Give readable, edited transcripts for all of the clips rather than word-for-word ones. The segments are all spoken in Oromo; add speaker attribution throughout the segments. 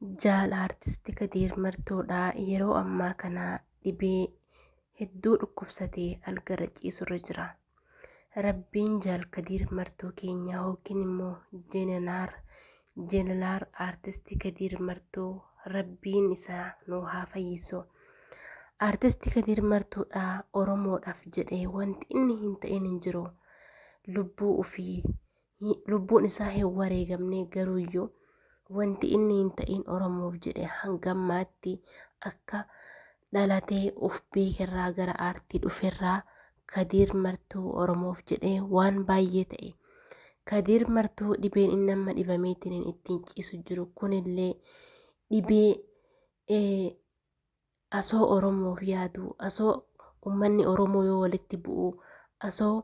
Speaker 1: Jaal Aartist Kadiir Martoodha. Yeroo ammaa kana dhibee hedduu dhukkubsatee algarra ciisurra jira. Rabbiin Jaal Kadiir Martoo keenya yookiin immoo Jeneraal Aartist Kadiir Martoo Rabbiin isaa nu haa fayyisu. Aartist Kadiir Martoodha Oromoodhaaf jedhee wanti inni hin ta'in hin jiru. Lubbuu ofii lubbuun isaa hin wareegamne, garuuyyuu wanti inni hin ta'in Oromoof jedhe hanga ammaatti akka dhalatee of beekerraa gara aartii dhuferraa Kadiir Martuu Oromoof jedhee waan baay'ee ta'e. Kadiir Martuu dhibeen inni amma dhibameetiin ittiin ciisu jiru kunillee dhibee asoo Oromoof yaadu, asoo uummanni Oromoo yoo walitti bu'u, asoo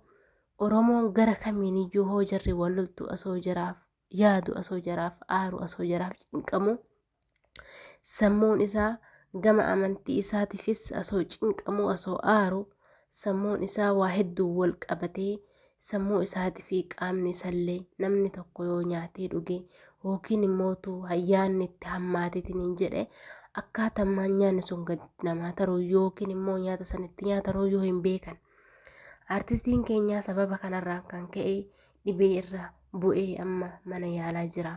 Speaker 1: Oromoon gara kamiiniyyuu hoo jarri wal loltu asoo jaraaf yaadu, asoo jaraaf aaru, asoo jaraaf cinqamu, sammuun isaa gama amantii isaatiifis asoo cinqamu, asoo aaru, sammuun isaa waa hedduu wal qabatee sammuu isaatii fi qaamni isallee namni tokko yoo nyaatee dhuge yookiin immootu ayyaanni itti hammaateetiin hin jedhe akkaataa nyaanni sun gad namaa taru yookiin immoo nyaata sanitti nyaatanuu yoo hin beekan. Aartistiin keenya sababa kanarraan kan ka'e dhibee irra bu'ee amma mana yaalaa jira.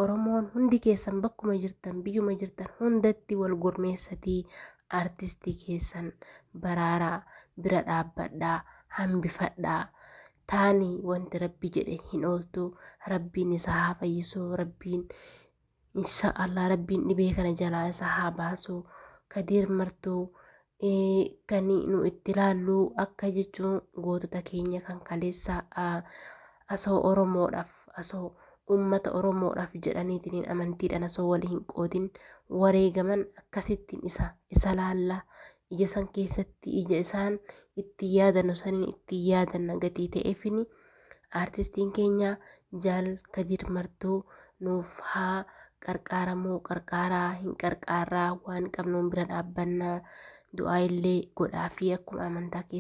Speaker 1: Oromoon hundi keessan bakkuma jirtan, biyyuma jirtan hundatti wal gurmeessatii aartistii keessan baraaraa, bira dhaabbadhaa, hambifadhaa. Taani wanti Rabbi jedhe hin ooltu. Rabbiin isa haa fayyisu. Rabbiin insha Allah Rabbiin dhibee kana jalaa isa haa baasu. Kadiir Martuu kan nu itti ilaallu akka jechuun gootota keenya kan kaleessa asoo Oromoodhaaf, asoo uummata Oromoodhaaf jedhaniitiin amantiidhaan asoo walii hin qoodin wareegaman akkasittiin isa laalla. Ija san keessatti ija isaan itti yaadannu saniin itti yaadanna gatii ta'eefini aartistiin keenya Jaal Kadiir Martuu nuuf haa qarqaaramuu, qarqaaraa hin qarqaarraa, waan qabnuun bira dhaabbannaa, du'aa illee godhaa fi akkuma amantaa keessa.